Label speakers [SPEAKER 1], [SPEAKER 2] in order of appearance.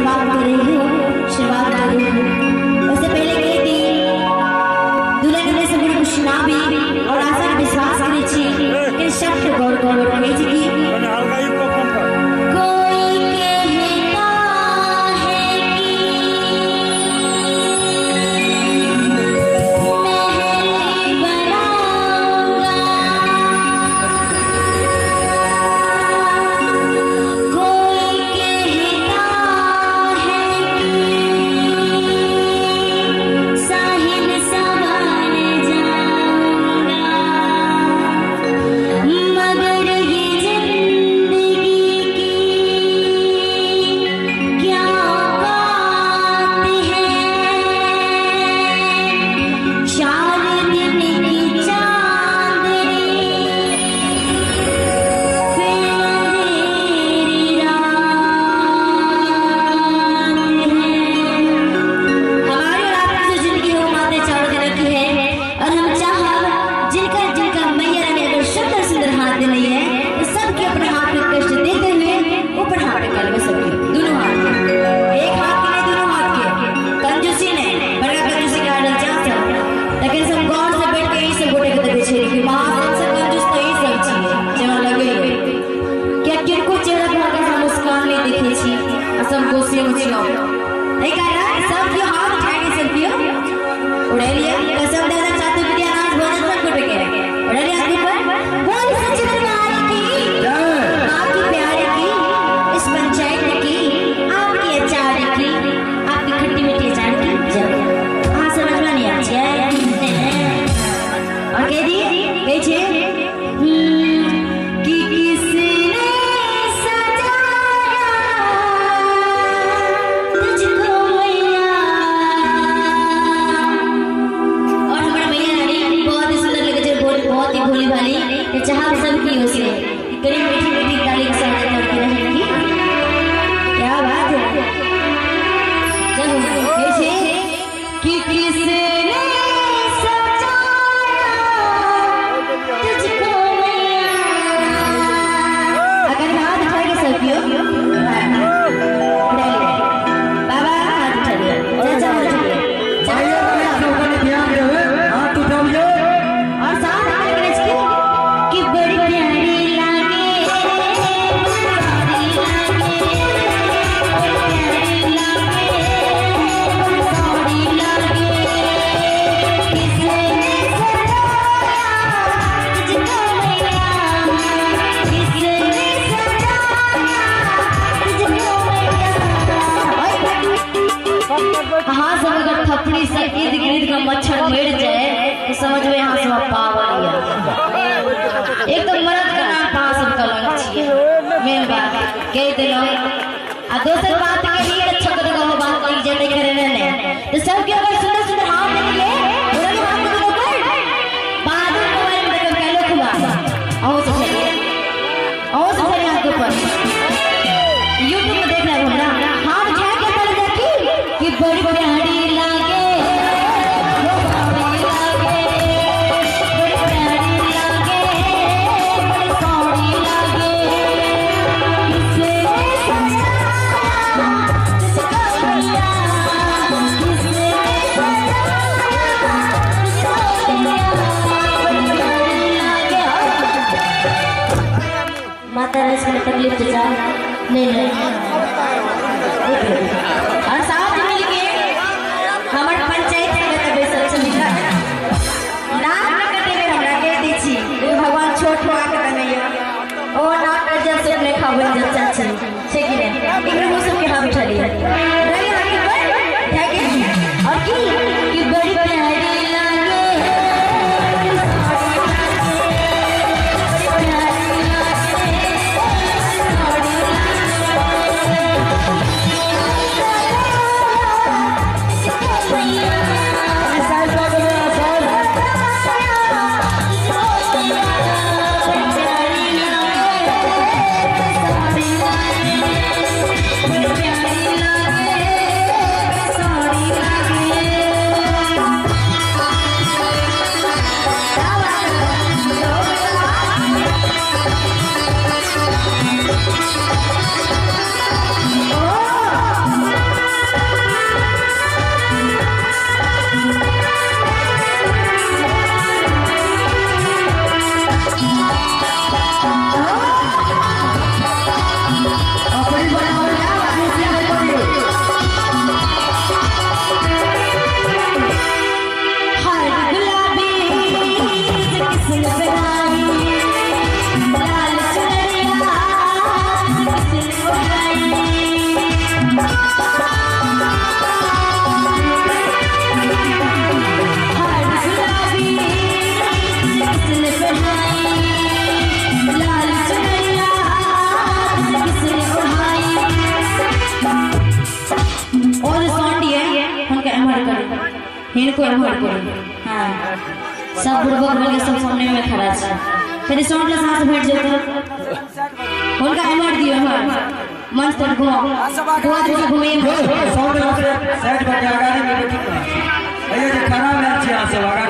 [SPEAKER 1] शुरुआत कर रही हूँ, शुरुआत कर रही हूँ। उससे पहले कही थी दुल्हन दुल्हन सब कुछ ना भी और आशा विश्वास करै छी कि शब्द गौर गौर कहै छी कि कोई कहता है कि महल बनाऊंगा, कोई कहता है कि साहिल सवार जाऊंगा, मगर ये जिंदगी की क्या बात है, चार दिन की चांदनी फिर अंधेरी रात है। हमारी और आपकी जो जिंदगी है वो मात्र 4 दिन की है और हम चाहब जिनका जिनका मैया रानी अगर सुंदर सुंदर हाथ नहीं है तो सबके अपने हाथ में कष्ट देते हुए ऊपर हाथ निकाल सबके दोनों हाथ के, एक हाथ के नहीं दोनों हाथ के। कंजूसी नहीं, बड़ा कंजूसी के आडल चाह सब लेकिन सब गौर से बैठ के यही सब गोटे के देखे छे कि मां सबसे कंजूस तो यही सब छिए जेना लगे क्या किनको चेहरा पर हल्का सा मुस्कान नहीं देखे छी आ सब गुस्से में छियो नहीं कारण सब के हाथ उठा के सब के उड़ा लिया। कसम दादा चातु विद्या नाच भोजन सब गोटे के उड़ा लिया हाथ ऊपर। बोल सच्चे दरबार की, आपकी प्यार की, इस पंचायत की, आपकी अचार की, आपकी खट्टी मीठी अचार की जय। हाँ समझ में नहीं आती है और कह दी कही छे कि किसने सजाया तुझको मैया। और हमारा मैया रानी बहुत ही सुंदर लगे छे, बहुत ही भोली भाली। चाह सब की उसे करीब मीठी मीठी ताली के साथ करके रहेंगी। क्या बात है। चलो कही कि किसने सजाया तुझको मैया। अगर हाथ उठा के सब क्यों बाबा हाथ उठा लिया, चाचा हाथ उठा लिया,
[SPEAKER 2] हाथ उठा लिया
[SPEAKER 1] और साथ में कि बड़ी प्यारी लागे, प्यारी लागे, प्यारी लागे, किसने सजाया तुझको मैया, किसने सजाया तुझको मैया। हाँ सब अगर थपड़ी से इर्द गिर्द का मच्छर मर जाए तो समझ में यहाँ सब पावन है। एक तो मर्द का नाम पास सब कलंक छिए मेन बात कह देलो आ दोसर बात के लिए अच्छा कर दो बात नहीं जे नहीं करे ने तो सब के अगर सुंदर सुंदर हाथ निकले उन्होंने हाथ के ऊपर बाद में मोबाइल में देखो कहलो खुला आओ से चलिए, आओ से चलिए हाथ ऊपर। YouTube में देख रहे हो ना हाथ उठा के पहले देखी कि बड़ी प्यारी लागे, बड़ी लागे, बड़ी प्यारी लागे, बड़ी सौड़ी लागे, किसने सजाया तुझको मैया, किसने सजाया तुझको मैया, बड़ी प्यारी लागे। माता रानी से तकलीफ चचा नहीं नहीं। और साथ मिलके हमार पंचायत के तबे सबसे मिला नाक न कटे में हमरा कह दै छी भगवान छोट हो के बनैया ओ नाक अर्जन से अपने खा बन जा चाची छे कि नहीं एकरा हो सब के हाथ उठा लिया रही हाथ ऊपर उठा के और की कि बड़ी प्यारी लागे, बड़ी प्यारी लागे, बड़ी प्यारी लागे। हिनको एम्हर करू। हाँ सब बुढ़बक बन के सब सामने में खड़ा छै। कनि साउंड ला सांस भेट जेतौ। हुनका एम्हर दियौ, एम्हर मंच पर घुमाउ। दू आदमी से घुमैये।
[SPEAKER 2] साउंड साइड पर के अगाड़ी में बैठू ना। भैया जे खड़ा भेल छी अहाँ सब अगाड़ी।